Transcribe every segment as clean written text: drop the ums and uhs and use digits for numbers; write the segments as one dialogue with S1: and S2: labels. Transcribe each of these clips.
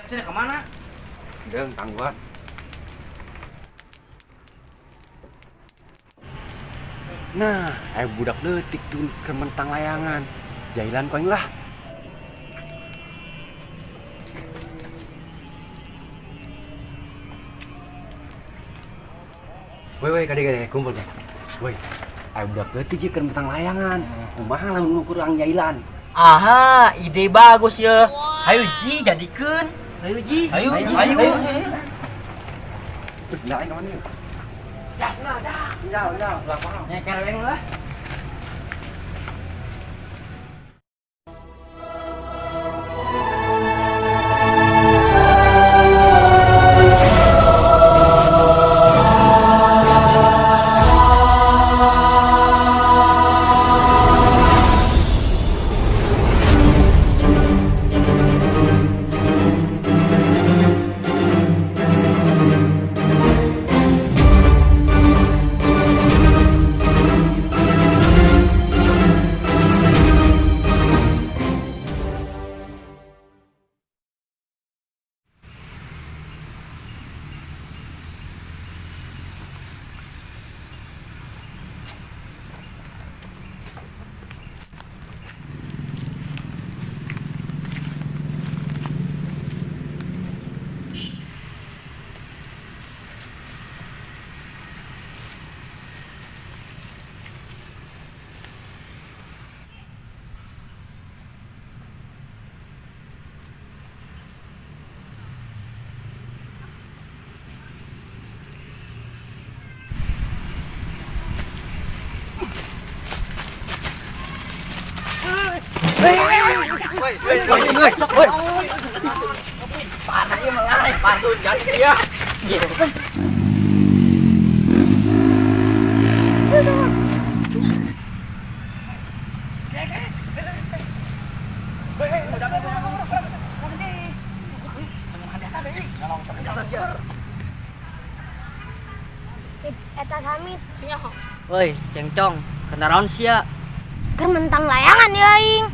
S1: Sini kemana?
S2: Deung tangguhan. Nah, budak leutik tuh keur mentang layangan. Jailan ku aing lah. Woi woi kade kade kumpul deh. Woi, budak leutik jeung keur mentang layangan. Kumaha lamun ngukur urang jailan?
S3: Aha, ide bagus ya. Hayu Ji jadikeun. Hayu Ji.
S1: Hayu, Ji.
S3: Hayu.
S2: Terus sendal aing ka mana yeuh?
S1: Ya, sendal, ya.
S2: Sendal, sendal, lapangan.
S3: Nyeker aing lah. Woi. Panah ieu melai, pantun jadi dia.
S4: Eta samit nyaho.
S3: Woi, cengcong, kendaraan sia.
S4: Keur mentang layangan ya aing.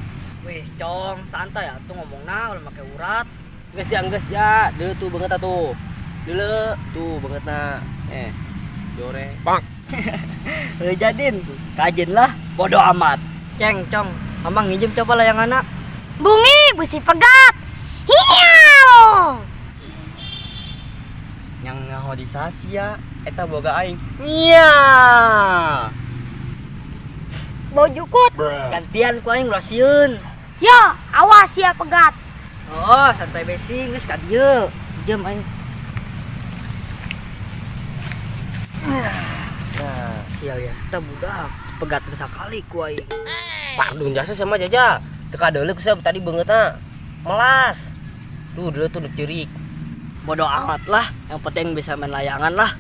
S3: Wih, cong, santai atuh ngomongna ulah make urat.
S1: Geus ja, geus ja. Deuleu tuh beungeut atuh. Deuleu tuh beungeutna. Dore.
S2: Bang.
S3: Heuh jadin, kajen lah, bodoh amat. Ceng, cong, amang nginjem coba layanganna.
S4: Bungi besi pegat. Hiau.
S1: Yang ngaho di sasia eta boga aing. Nya.
S4: Bau jukut.
S3: Gantian ku aing ulah sieun.
S4: Ya, awas ya pegat.
S3: Oh, santai besi geus ka dieu. Jam aing. Nah, sial ya, eta budak pegat sakali ku aing.
S1: Pardun jasa sama jaja. Teu kadeuleu ku tadi beungeutna. Melas. Tuh deuleu tuh nu ceurik.
S3: Bodoh amat lah, yang penting bisa main layangan lah.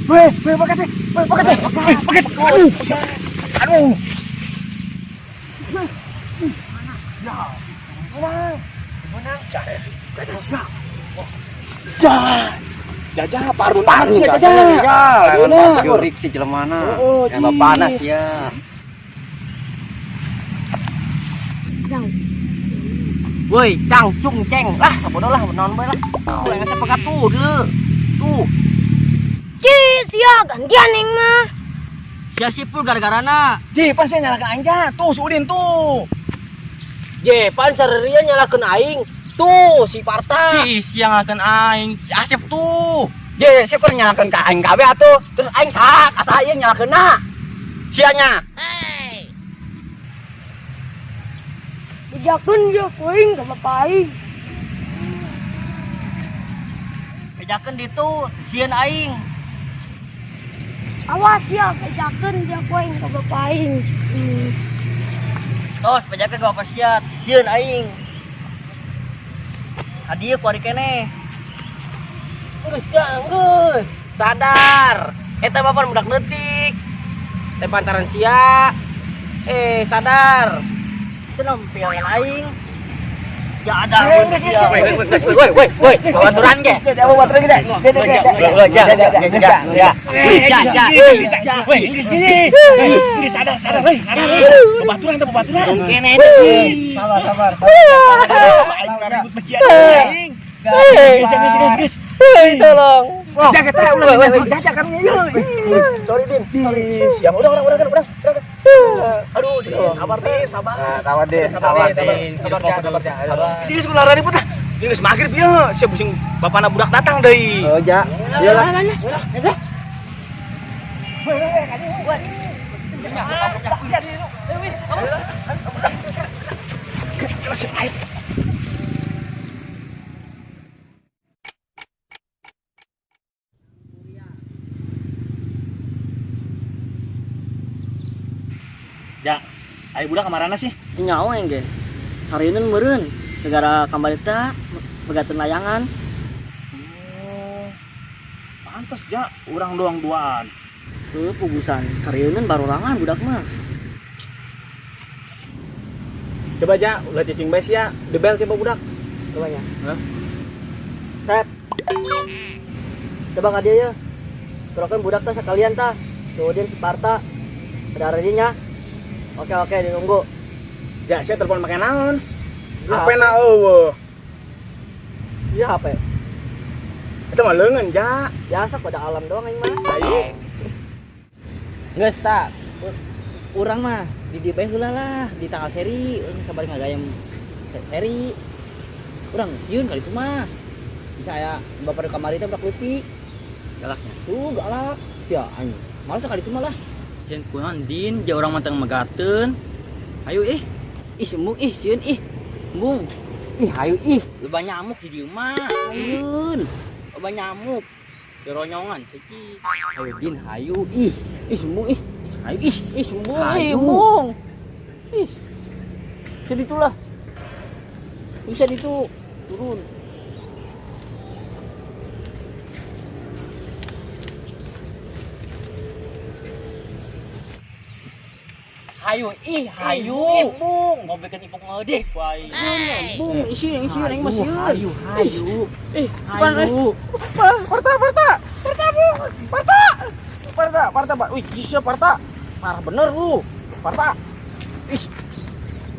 S2: Weh, weh, paket, weh, paket, weh, paket. Aduh, aduh. Ya, menang, menang. Jajah, parun parun sih jajah. Parun jurik si jelemana. Emang panas ya.
S1: Woi, cang cung ceng lah sabodo lah naon bae lah. Tuh yang pegat tuh deuleu. Tuh.
S4: Ci, sia gantian aing mah.
S3: Sia sipul gara-garana.
S2: Ji, pan sia nyalakeun aing ja. Tuh si Udin tuh.
S1: Je, pan sarerea nyalakeun aing. Tuh si Parta.
S2: Ci, sia nyalakeun aing. Si Asep tuh. Je, sia keur nyalakeun ka aing kabeh atuh. Terus aing saha kata ieu nyalakeunna. Sia nya.
S4: Bejakeun ye ku aing ka bapak aing.
S3: Bejakeun ditu, sieun aing.
S4: Awas ya, bejakeun dia ku aing ka bapak aing.
S3: Tos, bejakeun ka bapak sia, sieun aing. Ka dieu ku ari keneh.
S1: Geus geus. Sadar. Eta mah pan budak leutik. Teh pantaran sia. Sadar.
S3: Senam piangan aing. Ada.
S2: Woi, woi, woi, babaturan ge. Babaturan ge. Ya, ya, ya.
S5: Ya, ya. Woi, geus gini. Geus sadar, sadar, woi, sadar. Babaturan teh babaturan.
S2: Kene
S3: Sabar, sabar.
S5: Aing ribut mah kieu aing. Geus, geus, geus, geus.
S2: Tolong.
S5: Bisa kita ulah
S2: Caca kami ieu. Sorry, Din. Sorry.
S5: Siap, udah, udah, udah, udah, udah. Aduh, Din, sabar, Din, sabar.
S2: Sabar, Din.
S5: Sabar, Din. Sabar, sabar, sabar. Sini sekolah ribut lah. Ini geus magrib ieu, siap pusing bapana budak datang deui.
S2: Oh, ja. Iyalah.
S5: Ya, ayo budak kamarana sih?
S3: Nyawa yang ge. Sarieun meureun. Negara kamari teh pegaten layangan.
S5: Oh, pantes ja, urang doang duaan.
S3: Tuh pugusan sarieun barorangan budak mah.
S5: Coba ja, ulah cicing bae sia, debel coba budak.
S3: Coba ya.
S5: Hah?
S3: Sep. Coba ka dia ya. Turokeun budak teh sekalian tah. Kemudian si Parta. Ada nya. Oke oke ditunggu.
S5: Ja, sia telepon make naon?
S3: Ya,
S5: HP na eueuh.
S3: Iya HP.
S5: Eta mah leungeun ja.
S3: Biasa kode alam doang aing mah.
S5: Ayo.
S1: Geus tak. Urang mah di dieu bae heula lah, di tanggal seri, urang sabari ngagayam seri. Urang sieun kali itu mah. Bisa aya bapak di kamari teh budak leutik.
S2: Galaknya.
S1: Tuh galak. Sia anjing. Males kali itu mah lah.
S2: Sieun kunaon Din, ja urang mah teu megateun. Hayu ih.
S1: Ih embung ih sieun ih. Embung.
S2: Ih, hayu ih. Loba nyamuk di dieu mah.
S1: Sieun.
S2: Loba nyamuk. Dironyongan seki. Hayu Din, hayu ih.
S1: Ih embung ih.
S2: Hayu ih.
S1: Ih embung ih
S2: Hayu.
S1: embung. Ih. Bisa itulah. Bisa itu turun.
S2: Hayu ih, hayu.
S1: Embung.
S2: Ngobrolkeun ipuk ngeudih ku aing.
S1: Embung isi isi aing mah sieun.
S2: Hayu, hayu.
S1: Ih, pan eh.
S2: Hayu.
S1: Parta, parta. Parta, Bung. Parta. Parta, parta, Pak. Wih, bisa parta. Parah bener lu. Parta. Ih.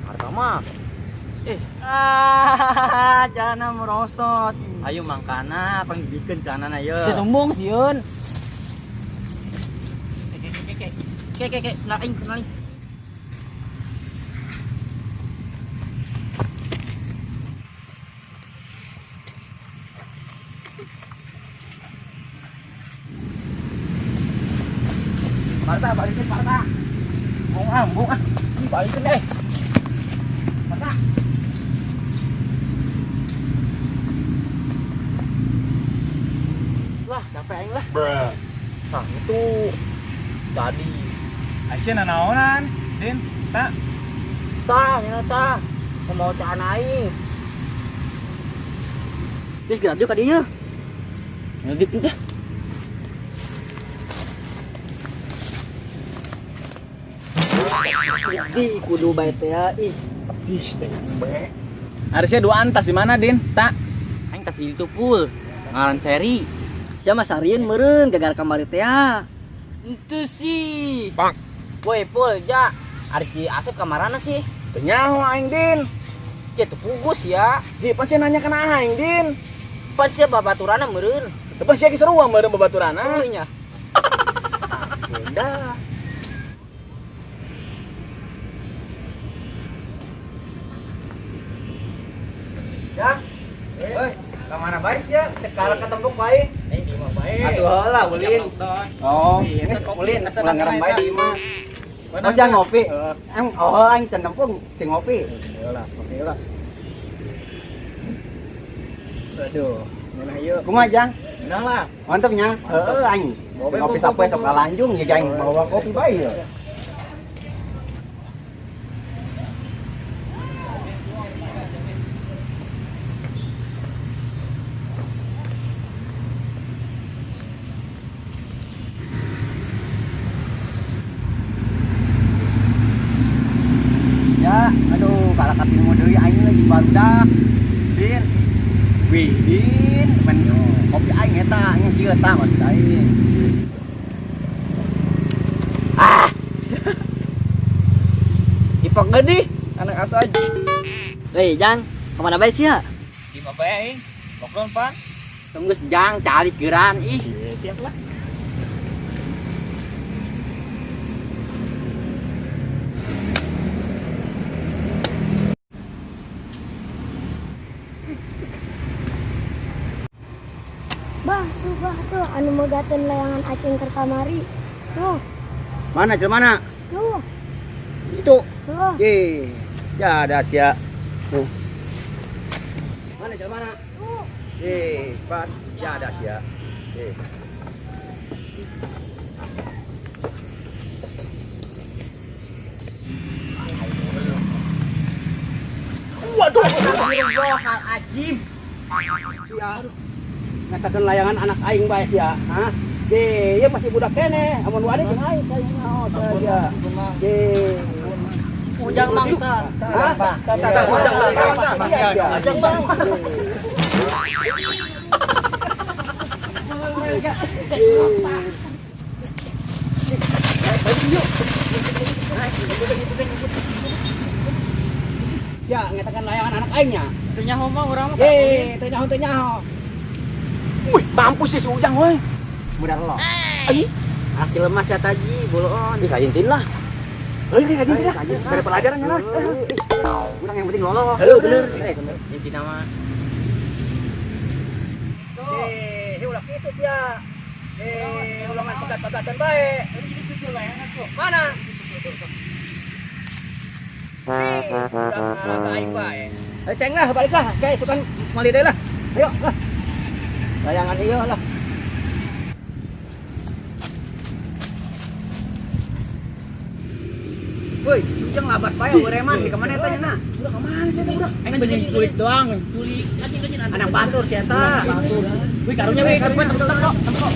S1: Parta mah.
S3: Ah, celana merosot.
S2: Hayu mangkana, panggilkeun celanana ye.
S1: Embung sieun.
S2: Ke ke ke, senal aing, senal aing.
S1: Parta, balikin parta. Bung ah, bung ah. Ih, balikin deh. Parta.
S3: Lah, capek aing lah.
S1: Nah, itu tadi.
S5: Aisyah nanaonan, Din, tak.
S1: Tah, ini tah. Mau celana aing.
S3: Geus gerak ka dieu.
S1: Ngedik itu.
S3: Di kudu bae teh ya ih.
S5: Ih, teh bae. Harusnya dua antas di mana, Din? Tak.
S2: Aing tas di ditu pul. Ngaran seri.
S3: Sia mah sarieun meureun gara-gara kamari teh ya.
S1: Itu sih. Bang. Woi, Pul, ja. Ari si Asep kamarana sih?
S5: Teu nyaho aing, Din.
S1: Cie teu pugus ya.
S5: Di pan sia nanya kana aing, Din.
S1: Pan sia babaturana meureun.
S5: Teu pan sia geus sarua meureun babaturana.
S1: Euy nya.
S5: Bunda.
S2: Ya. Woi, ka mana bae sia? Sekarang ketemu ku aing.
S1: Eh, di mah bae.
S2: Atuh heula ulin. Oh, ini ulin pelanggaran bae di imah. Oh, sia ngopi. Em, oh aing can nempung sing ngopi.
S5: Heula, oke heula.
S2: Aduh, ngeunah ieu. Kumaha, Jang?
S5: Ngeunah lah.
S2: Mantep nya. Heeh, aing. Ngopi sapoe sok kalanjung ya aing bawa kopi bae ya. Ya, aduh, kalah katingu deui aing lagi barudak. Din. Wih, Din, men kopi aing eta, aing kieu tah maksud aing.
S1: Ah. Ipok gede.
S5: Anak asaj.
S3: Hei, Jang, kemana bae sia?
S5: Di mana bae aing? Lockdown pan.
S1: Tunggu sejang cari geran ih.
S5: Siap lah.
S4: Bah, tuh bah tuh anu megateun layangan aceng keur kamari. Tuh,
S1: Mana jelema mana?
S4: tuh,
S1: Itu.
S4: tuh.
S1: Ye. Ya ada sia. Tuh. Mana jelema mana?
S4: Tuh.
S1: Ye, pas. Ya ada sia. Ye.
S2: Waduh, astagfirullahaladzim.
S1: Sia. Ngatakeun layangan anak aing bae sia. Hah? Ye, ieu masih budak keneh. Amun wani jeung aing saya nyaho sia. Ye.
S3: Ujang mang tah.
S1: Hah?
S5: Tah, ujang,
S1: Iya, sia.
S3: Ujang mang.
S1: Sia ngatakeun layangan anak aingnya.
S3: Teu nyaho mah urang mah.
S1: Ye, teu nyaho teu nyaho.
S5: Wih, mampus sih si Ujang woi.
S2: Mudah lo.
S1: Anak jelema sia taji boloon. Ih, kajintin lah.
S5: Heuh, kajian tidak. Dari pelajaran ya lah.
S2: Urang yang penting lolos.
S1: Heuh, bener. Intina mah. Eh, ulah kitu sia. Eh, ulangan pegat-pegatan bae. Mana? Udah aing bae. Eh, ceng lah, balik lah. Kayak sukan mali deui lah. Ayo lah. Layangan ieu lah.
S2: Woi, Ujang labas bae eureman di kamana eta nya?
S5: Udah kemana sih itu budak?
S1: Aing banyak diculik doang, diculik.
S2: Anak batur si eta.
S1: Wih, karunya wih, tempat tempat kok, tempat kok.